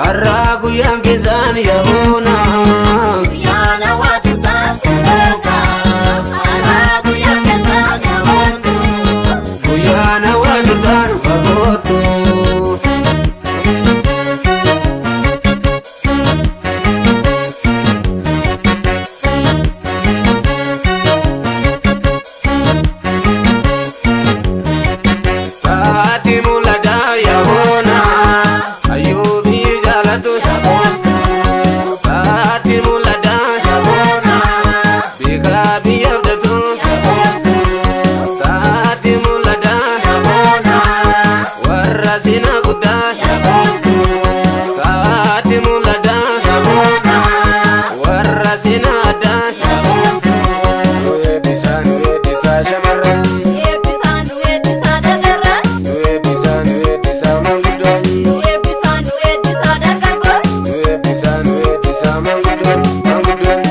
Har'a guyyaan keessaan yaabona. Guyyaana waa turtaan sabaata. Har'a guyyaan keessaan yaabontu. Guyyaana waa turtaan fagootu. Taati mul'ataa yaabona. Hayyuu biyyi jaalatu yaabona. Taati mul'ataa yaabona. Beekaa biyya abdatu yaabona. Taati mul'ataa yaabona. Warra sina guddaa yaabona. Taati mul'ataa yaabona. Warra sina addaa yaabona. Nu eebbisaa, nu eebbisaa shamarran. Eebbisaan nu eebbisaa dardarran. Nu eebbisaa, nu eebbisaa manguddoon. Nu eebbisaan nu eebbisaa dargaggoon. Nu eebbisaa, nu eebbisaa manguddoon, manguddoon.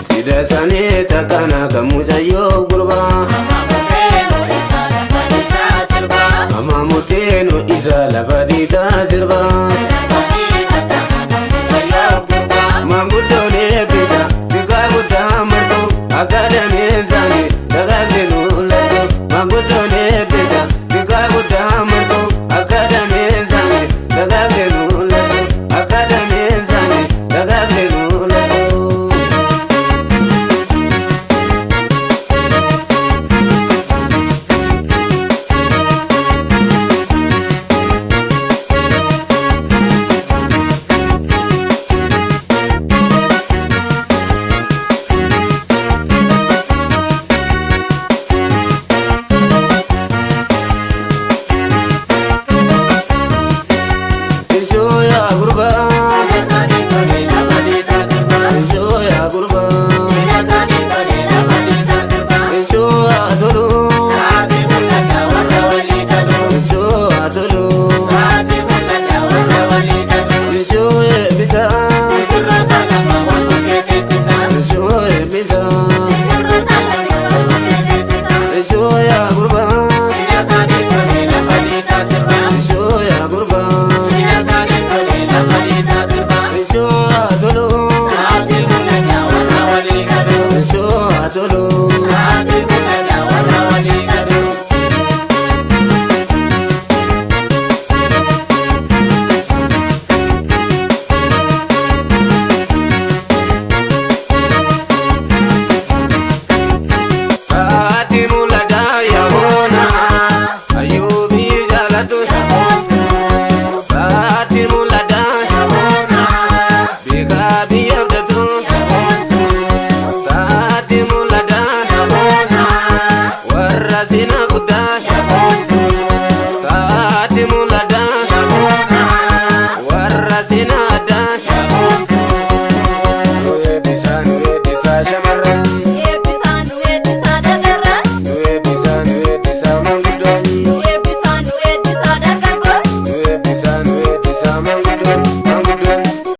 Fida isaanii takkana kan mucayyoo gurbaa. Amma murtee nu Amma murteenu isa lafa dhiitaa sirbaa.